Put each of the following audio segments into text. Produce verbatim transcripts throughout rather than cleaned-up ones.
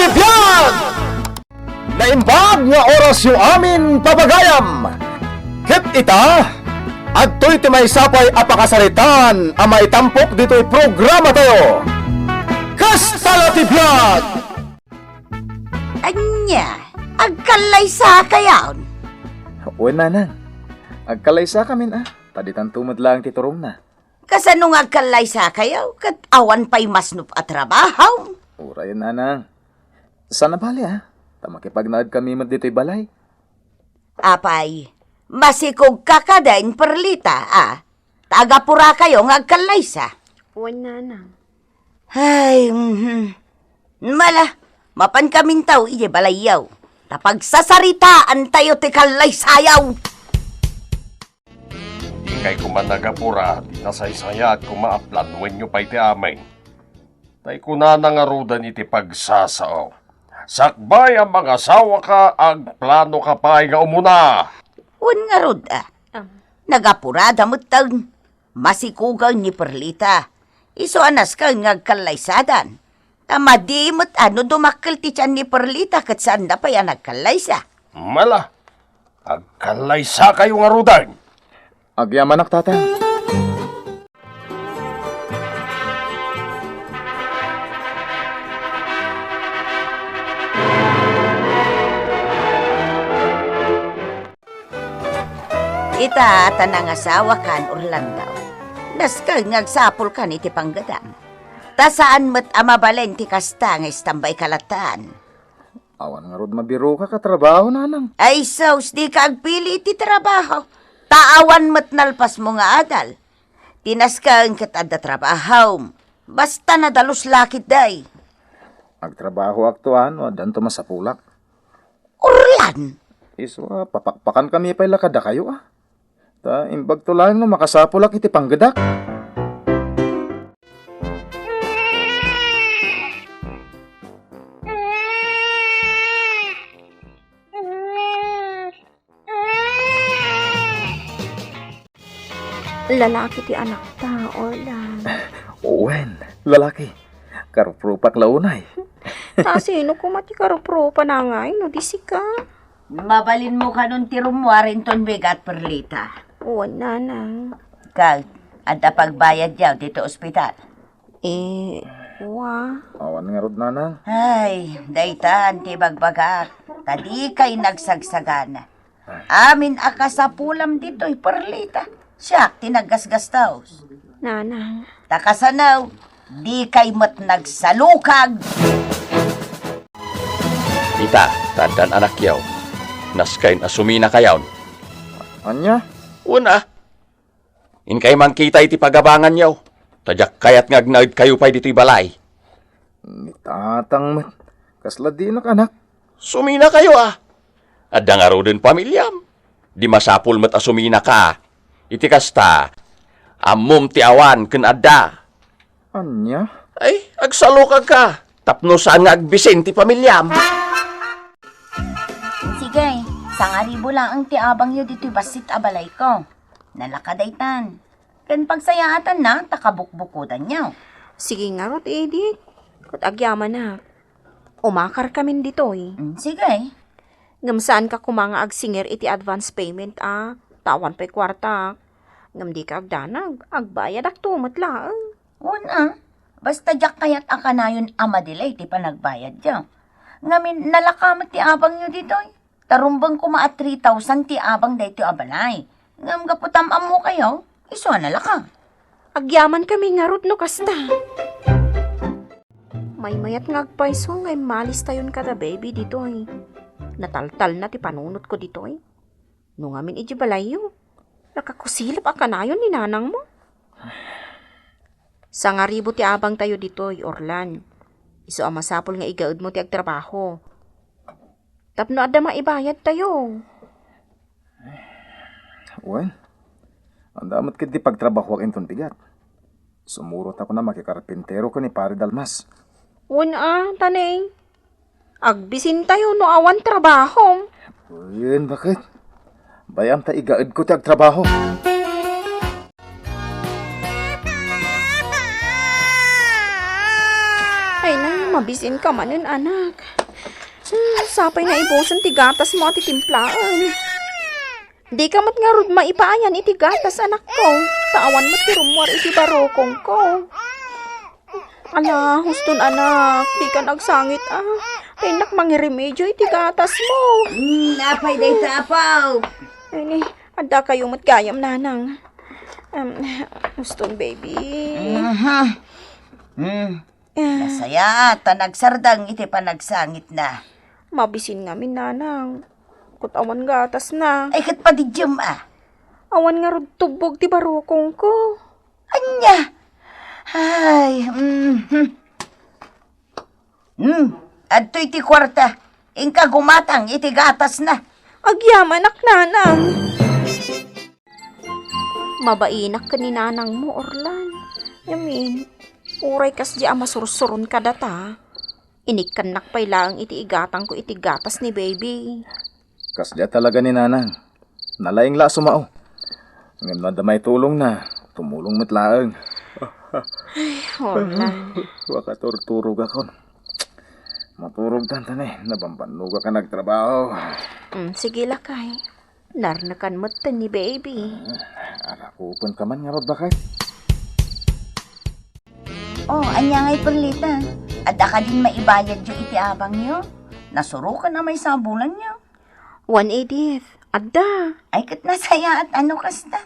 Biag! Naimbag nga orasyo amin, pagayam! Ket ita, adtoy ti maysa pay a pakasaritaan a maitampok ditoy programatayo. Kasta la ti biag! Ania, agkallaysa kayon? Wen, nanang. Agkallaysakamin, a. Ta ditanto met laeng ti turongna. Kasano nga agkallaysa kayo ket awan pay masnop a trabaho? Uray, nanang. Saan a bale, a. Ta makipagnaed kami met ditoy balay. Apay, masikog ka kadin, Perlita, a. Ta agapura kayo nga agkallaysa. Wen, nanang. Ay, mhm. Mala, mapan kamintaw iti balayyo. Ta pagsasaritaantayo ti kallaysayo. Dikay koma nagapura, ti nasaysayaat koma a planoenyo pay ti amin. Tay kunana ngaruden iti pagsasao, sakbay a mangasawaka, agplanoka pay nga umuna. Wen ngarud, a. Am. Nagapurada metten. Masikugen ni Perlita. Isu a nasken nga agkallaysadan. Ta madi met a no dumakkel ti tian ni Perlita ket saanda pay a nagkallaysa. Mala, agkallaysakayo ngaruden. Agyamanak, tatang. Ita ta nangasawakan, Orlando, nasken nga agsapulkan iti panggedam. Ta saan met a mabalin ti kasta nga istambayka latta. Awan ngarud mabiroka a trabaho, nanang. Ay sus, dika agpili iti trabaho. Ta awan met nalpasmo nga adal. Ti nasken ket adda trabahom. Basta nadalus la ketdi. Agtrabahoakto a no addanto masapulak. Orlan! Isu a, papakpakankami pay la kadakayo a. Ta imbagto laeng no makasapulak iti panggedak. Lalaki ti anakta, Orlan. Wen, lalaki. Karuprupak la unay. Ta sino koma ti karuprupana ngay no di sika? Mabalinmo kanon ti rummuar inton bigat, Perlita. Wen, nanang. Ket, adda pagbayadyo ditoy ospital. Eh, wa. Awan ngarud, nanang. Ay, daytan ti bagbagak. Ta dikay nagsagsagana. Amin a kasapulam ditoy, Perlita. Siak ti naggasgastos. Nanang. Ta kasano, dikay met nagsalukag. Ita, ta addan anakyo. Nasken a suminakayon. Ania? Wen a. Inkay mangkita iti pagabanganyo, ta diak kayat nga agnaedkayo pay ditoy balay. Ni tatang met, kasla dinak anak. Suminakayo a. Adda ngaruden pamiliam. Di masapul met a suminaka. Iti kasta, ammom ti awan ken adda. Ania? Ay, agsalukagka. Tapno saan nga agbisin ti pamiliam. Sige, sangaribu laeng ti abangyo ditoy bassit a balayko. Nalaka daytan. Ken pagsayaatanna ta kabukbukodanyo. Sige ngarud, Edith. Ket agyamanak. Umakarkamin ditoy. Mm, sige. Ngem saanka koma nga agsingir iti advance payment a, ta awan pay kuartak. Ngem dika agdanag, agbayadakto met laeng. Wen a, basta diak kayat a kanayon a madelay ti panagbayadyo. Ngamin, nalaka met ti abangyo ditoy. Ta rumbeng koma a three thousand ti abang daytoy a balay. Ngem gapu ta am-ammokayo, isu a nalaka. Agyamankami ngarud no kasta. Maymayat nga agpayso nga immalistayon kada baby ditoy. Nataltalna ti panunotko ditoy. No ngamin iti balayyo, nakakusilep a kanayon ni nanangmo. Sangaribu ti abangtayo ditoy, Orlan. Isu a masapul nga igaedmo ti agtrabaho. Tapno adda maibayadtayo. Wen, adda met ketdi pagtrabahoak inton bigat. Sumurot a kuna makikarpintero ken ni Pare Dalmas. Wen a, ta ne, agbisintayo no awan trabahom. Wen, baket? Bay-am ta igaedko ti agtrabaho. Ay na, mabisinka manen, anak. Hmm, sapay naibusen ti gatasmo a titimplaen. Dika met ngarud maipaayan iti gatas, anakko. Ta awan met ti rummuar iti barukongko. Ala, huston, anak, dikan agsangit, a. Ta innak mangiremedio iti gatasmo. Hmm, apay dayta, apo? Ay ni, adda kayo met gayam, nanang. Em, huston, baby. Aha. Hmm. Ah. Nasayaat ta nagsardeng iti panagsangitna. Mabisin ngamin, nanang. Ket awan gatasna. Ay, ket padiddiem, a. Awan ngarud tubbog ti barukongko. Ania? Ay, mhm. Hmm, adtoy ti kuarta. Inka gumatang iti gatasna. Agyamanak, nanang. Mabainak ken ni nanangmo, Orlan. Ngamin, uray kasdi a masursuron kadata, inikkannak pay laeng iti igatangko iti gatas ni baby. Kasdiay talaga ni nanang. Nalaing la a sumao. Ngem no adda maitulongna, tumulong met laeng. Ay, Orlan. Makaturturogakon. Maturogtan ta ni, nabambannogak a nagtrabaho. Mm, sige lakay. Narnekan metten ni baby. Ah, arakupenka man ngarud, baket. Oh, ania ngay, Perlita? Adda kadin maibayadyo iti abangyo? Nasurokan a maysa a bulanyo. Wen, Edith, adda. Ay, ket nasayaat a no kasta.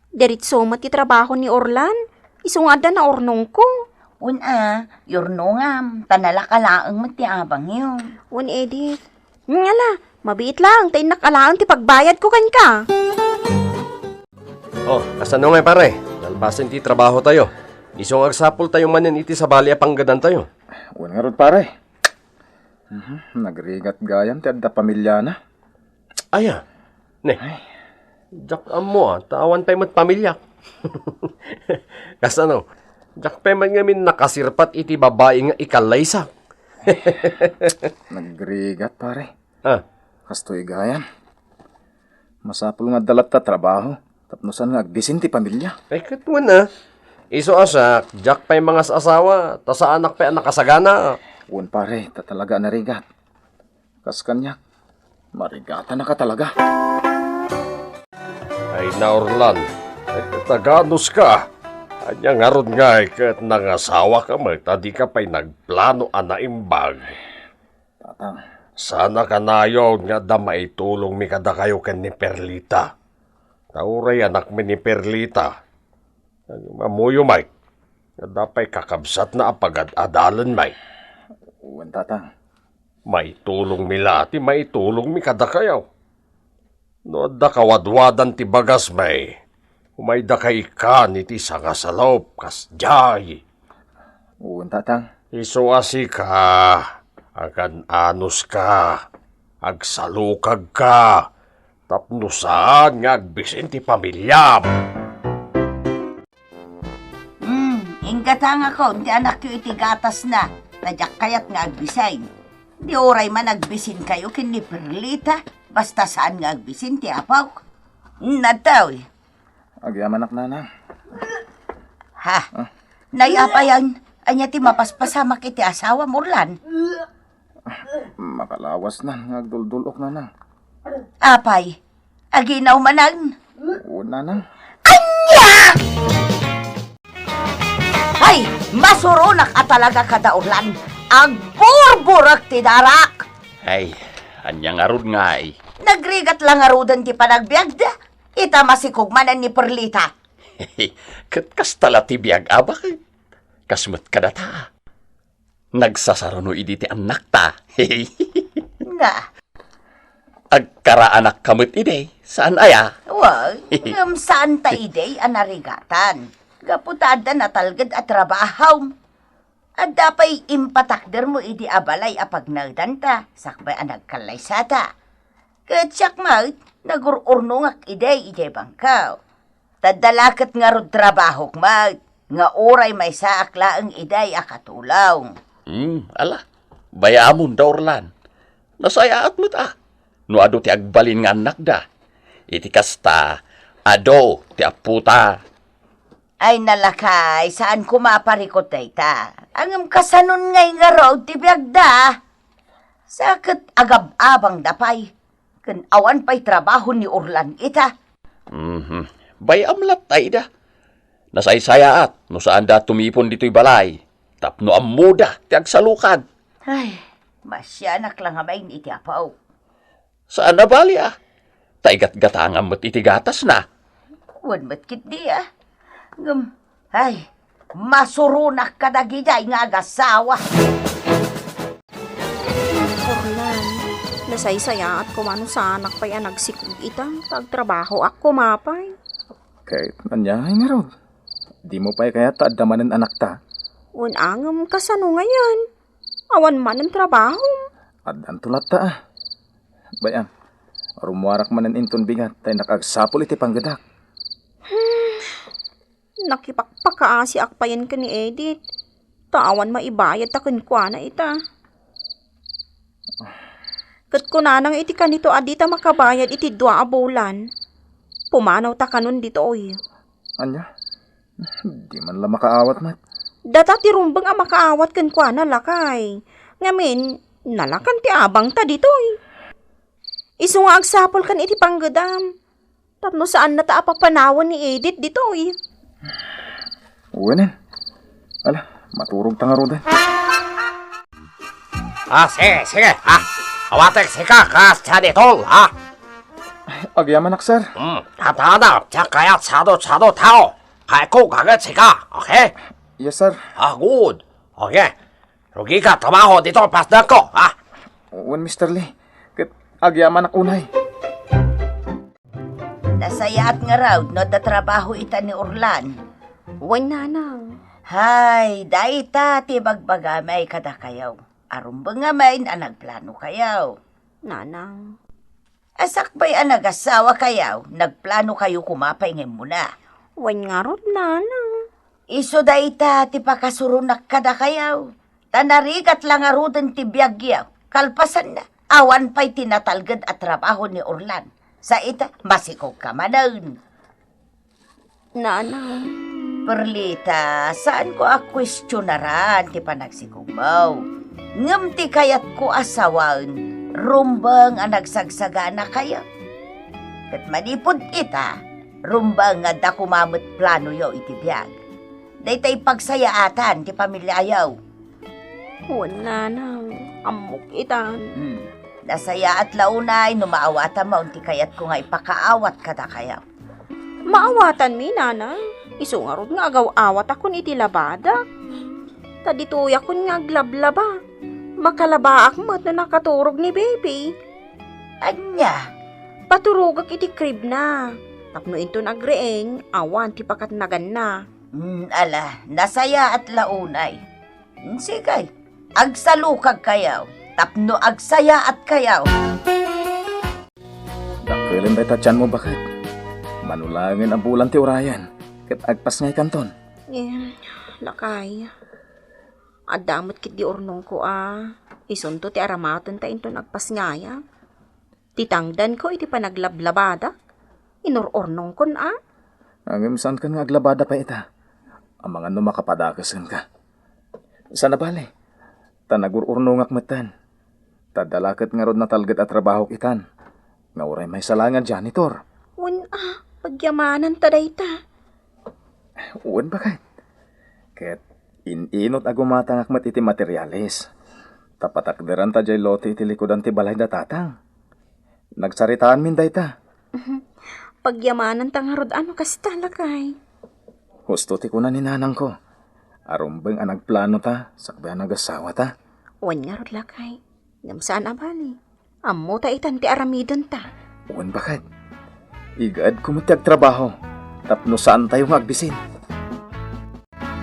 Diretso met ti trabaho ni Orlan. Isu nga adda naurnongko. Wen a, yurnongam, ta nalaka laeng met ti abangyo. Wen, Edith. Ngala, mabiit laeng ta innak alaen ti pagbayadko kenka. Oh, kasano ngay, pare? Nalpasen ti trabahotayo. Isu nga agsapultayo manen iti sabali a panggedantayo. Wen ngarud, pare. Mhm, nagrigat gayam ti adda pamiliana. Aya? Ne. Ay. Diak ammo, a, ta awan pay met pamiliak. Kasano? Diak pay met ngamin nakasirpat iti babai nga ikallaysak. Nagrigat, pare. Ah. Kastoy gayam. Masapul nga adda latta trabaho, tapno saan nga agbisin ti pamilia. Ay, ket wen a. Isu a siak, diak pay mangas-asawa, ta saanak pay a nakasagana. Wen, pare, ta talaga a narigat. Kas kaniak, marigatanaka talaga. Ay, Orlan, ay, ket aganuska. Ania ngarud ngay ket nangasawaka met a dika pay nagplano a naimbag? Tatang. Saan a kanayon nga adda maitulongmi kadakayo ken ni Perlita. Ta uray anakmi ni Perlita. Ammoyo, Mike, adda pay kakabsatna a pagad-adalen, Mike. Wen, Tatang. Maitulongmi la ti maitulongmi kadakayo. No adda kawadwadan ti bagasmi, umaydaka ikkan iti sangasalup kasdiay. Wen, Tatang. Isu a sika, agan-anuska, agsalukagka, tapno saan nga agbisin ti pamiliam. Hmm, inggatangakon ti anakyo iti gatasna, ta diak kayat nga agbisin. Di uray man agbisinkayo ken ni Perlita, basta saan nga agbisin ti apok. Hmm, adtoy. Agyamanak, Nanang. Ha? Ah. Nay, apay, ania ti mapaspasamak iti asawam, Orlan? Makalawasnan nga agduldul-ok, Nanang. Apay, aginaw manen? Wen, Nanang. Ania? Ay, masuronak a talaga kada Orlan. Agburburek ti darak. Ay, ania ngarud ngay? Nagrigat la ngaruden ti panagbiagda. Ita masikog manen ni Perlita. Ket kasta la ti biag, a, baket? Kas met kadata. Nagsasaruno idi ti annakta. Nga. Agkaraanak ka met idi, saan aya? Wen, ngem saan ta idi a narigatan. Gapu ta adda natalged a trabahom. Adda pay impatakdermo idi a balay a pagnaedanta, sakbay a nagkallaysata. Ket siak met, nagur-urnongak idi idiay bangko. Ta adda la ket ngarud trabahok met, nga uray maysaak laeng idi a katulong. Hmm, ala, bayaamon da Orlan. Nasayaat met a, no adu ti agbalin nga annakda. Iti kasta, adu ti appota. Ay, nalakay, saan koma a parikut dayta. Ngem kasanon ngay ngarud ti biagda? Sa ket agab-abangda pay, ken awan pay trabaho ni Orlan ita. Mhm. Bay-am latta ida. Nasaysayaat no saanda tumipon ditoy balay tapno ammoda ti agsalukan. Ay, masianak la nga main iti apo. Saan a bali a. Ta igatgatangam met iti gatasna. Wen met ketdi a. Ngem, ay, masuronak kadagidiay nga agasawa. Orlan, nasaysayaat koma no saanak pay a nagsikog ita, ta agtrabahoak koma pay. Ket ania ngay ngarud? Dimo pay kayat ta adda manen anakta? Wen a, ngem kasano ngayen? Awan manen trabahom. Addanto latta a. Bay-am, rummuarak manen inton bigat ta innak agsapul iti panggedak. Nakipakpakaasiak payen ken ni Edith, ta awan maibayad ta kenkuana ita. Ket kunana nga iti kanito a dita makabayad iti dua a bulan, pumanawta kanon ditoy. Ania? Di man la makaawat met. Data ti rumbeng a makaawat kenkuana, lakay. Ngamin, nalakan ti abangta ditoy. Isu nga agsapulkan iti panggedam. Tapno saannata a papanawen ni Edith ditoy. Wenen. Ala, maturogta ngaruden. Ah, sige, sige, ha? Awatek sika, kas janitor, ha? Agyamanak, sir. Hmm, tadada, diak kayat sado-sado tao. Kayatko gaget sika, okay? Yes, sir. Ah, good. Okay. Rugika trabaho ditoy pasdekko, ha? Wen, Mister Lee. Ket agyamanak unay. Nasayaat ngarud no adda trabaho ita ni Orlan. Wen, nanang. Hay, dayta ti ibagbagami kadakayo. Arumbeng ngamin a nagplanokayo. Nanang. A sakbay a nagasawakayo, nagplanokayo koma pay nga immuna. Wen ngarud, nanang. Isu dayta ti pakasuronak kadakayo. Ta narigat la ngaruden ti biagyo. Kalpasanna, awan pay ti natalged a trabaho ni Orlan. Sa ita, masikogka manen. Nanang. Perlita, saanko a kuestionaran ti panagsikogmo. Ngem ti kayatko a sawen, rumbeng a nagsagsaganakayo. Ket manipud ita, rumbeng nga adda koma met planoyo iti biag. Dayta ipagsayaatan ti pamiliayo. Wen, nanang, ammok itan. Hmm. Nasayaat la unay no maawatam ti kayatko nga ipakaawat kadakayo. Maawatanmi, nanang. Isu ngarud nga agaw-awatakon iti labadak. Ta ditoyakon nga aglablaba. Makalabaak met no nakaturog ni baby. Ania? Paturogak iti crib na. Tapno inton agriing, awan ti pakatnaganna. Hmm, ala, nasayaat la unay. Sige, agsalukagkayo, tapno agsayaatkayo. Dakkelen dayta tianmo, baket. Mano laengen a bulan ti urayen, ket agpasngaykanton. Eh, lakay. Adda met ketdi urnongko a, isunto ti aramatenta inton agpasngayam. Ti tangdanko iti panaglablabadak, inur-urnongkon a. Ngem saankan nga aglabada pay ita. Amangan no makapadakes kenka. Saan a bale, ta nagur-urnongak metten. Ta adda la ket ngarud natalged a trabahok itan, nga uray maysa laeng a janitor. Wen a, pagyamananta dayta. Wen, baket. Ket in-inut a gumatangak met iti materialis. Ta patakderanta jay lote iti likudan ti balay da tatang. Nagsaritaanmin dayta. Pagyamananta ngarud a no kasta, lakay. Husto ti kuna ni nanangko. Arumbeng a nagplano ta, sakbay a nagasawata. Wen ngarud, lakay. Ngem saan a bali. Ammota itan ti aramidenta. Wen, baket. Igaedko met ti agtrabaho, tapno saantayo nga agbisin.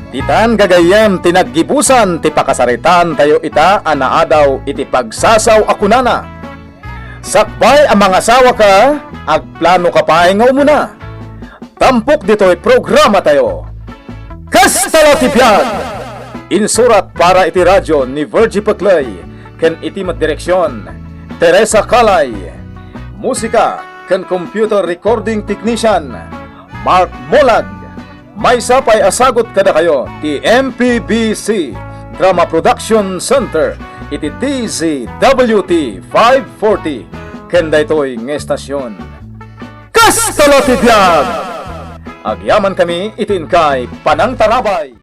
Ditan gagayyem ti naggibusan ti pakasaritaantayo ita a naadaw iti pagsasaw a kunana, sakbay a mangasawaka, agplanoka pay nga umuna. Tampok ditoy programatayo. Kasta la ti biag! Insurat para iti radio ni Virgie Peclay ken iti met direksion, Teresa Calay. Musika ken computer recording technician, Mark Molag. Maysa pay a sagut kadakayo ti M P B C Drama Production Center iti D Z W T five forty ken daytoy nga estasion. Kasta la ti biag! Agyamankami iti inkay panangtarabay.